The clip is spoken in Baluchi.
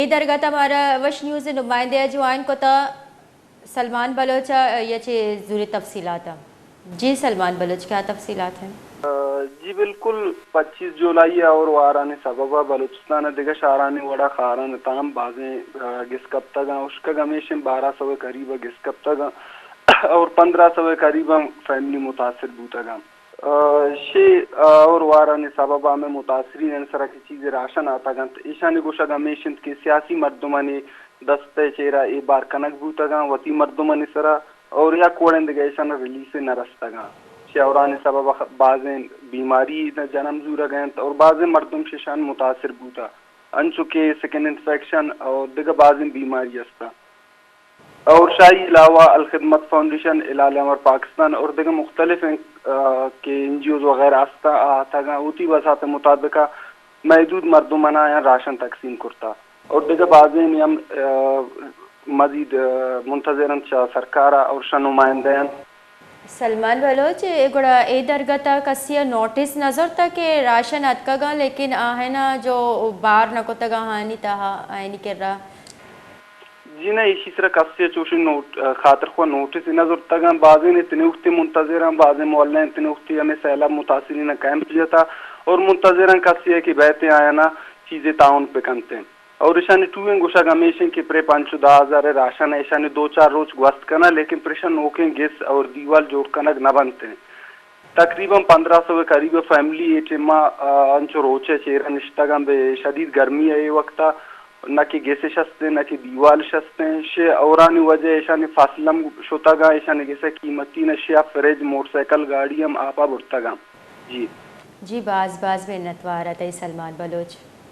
اے درگت ءَ مارا وش نیوز ءِ نمائندہ ءَ جوائن کتا۔ سلمان بلوچ ءَ یا چہ زورے تفصیلات ءَ۔ جی سلمان بلوچ، کیا تفصیلات ہیں؟ جی بالکل، پچیس جولائی ءَ اور وارانی سبب ءَ بلوچستان ءِ دگہ شہرانی وڑا خاران ءِ تہا ہم بازیں، آ، گس کپتگ آں۔ اشکگ ہمیش انت بارہ سو ءِ قریب ءَ گس کپتگ آں اور پندرہ سو ءِ قریب ءَ فیملی متاثر بوتگ آں۔ آ، شے، آ، اور وارانی سبب ءَ ہمے متاثرین ءِ سرا کہ چیزے راشن آتگ انت، ایشانی گوشگ ہمیش انت کہ سیاسی مردمانی دست ءِ چیرا اے بار کنگ بوتگ آں وتی مردمانی سرا، اور یک وڑیں دگہ ایشاں ریلیفے نہ رستگ آں۔ شے اورانی سبب ءَ بازیں بیماری جنم زورگ ءَ انت اور بازیں مردم شیشان متاثر بوتہ، انچو کہ سکن انفیکشن اور دگہ بازیں بیماری ہستاں۔ اور شاہی علاوہ الخدمت فاؤنڈیشن، ہلال احمر پاکستان اور دگہ مختلف، آ، کہ این جی اوز وغیرہ ہستاں، آ، آتگ آں، وتی وساعت مطابق محدود مردماں آیاں راشن تقسیم کرتا اور دگہ بازیں ہم، آ، مزید، آ، منتظر انت چہ سرکار ءَ اور شہ نمائندہ انت۔ سلمان بلوچ، اے گڑا اے درگت ءَ کسی ءَ نوٹس نہ زرتا کہ راشن اتکگاں، لیکن آہنا جو بار نہ کتگاں آہانی تہا، آہانی کرا؟ جی نہ، ایشی سرا کسے چوشیں نوٹ-، آ، خاطرخواہ نوٹس نہ زرتگاں۔ بازیں اتنے وقتی منتظر آں، بازیں محلہ اتنے وقتی ہمیں سیلاب متاثرین کیمپ جتا اور منتظر آں کسے کہ بیت آیانا چیزے تعاون پکنت۔ اور ایشانی ٹوئیں گوشگ ہمیش انت کہ پرے پنچ و دہ ہزار راشن ایشانی دو چار روچ گوست کناں، لیکن پریشان نوکیں گس اور دیوال جوڑ کنگ نہ بنت۔ تقریباً پندرہ سو ءِ قریب فیملی اے ٹیم ءَ، آ، انچو روچ ءِ چیرا نشتگ انت بہ شدید گرمی ءَ اے وقت ءَ، نہ کہ گس اش است انت، نہ کہ دیوال اش است انت۔ شے اورانی وجہ ایشانی فصل ہم شتگ انت، ایشانی گس ءِ قیمتی نہ شے ءَ فریج، موٹر سائیکل، گاڑی ہم آپ ءَ برتگ انت۔ جی۔ جی، باز باز منتوار ات تئی سلمان بلوچ۔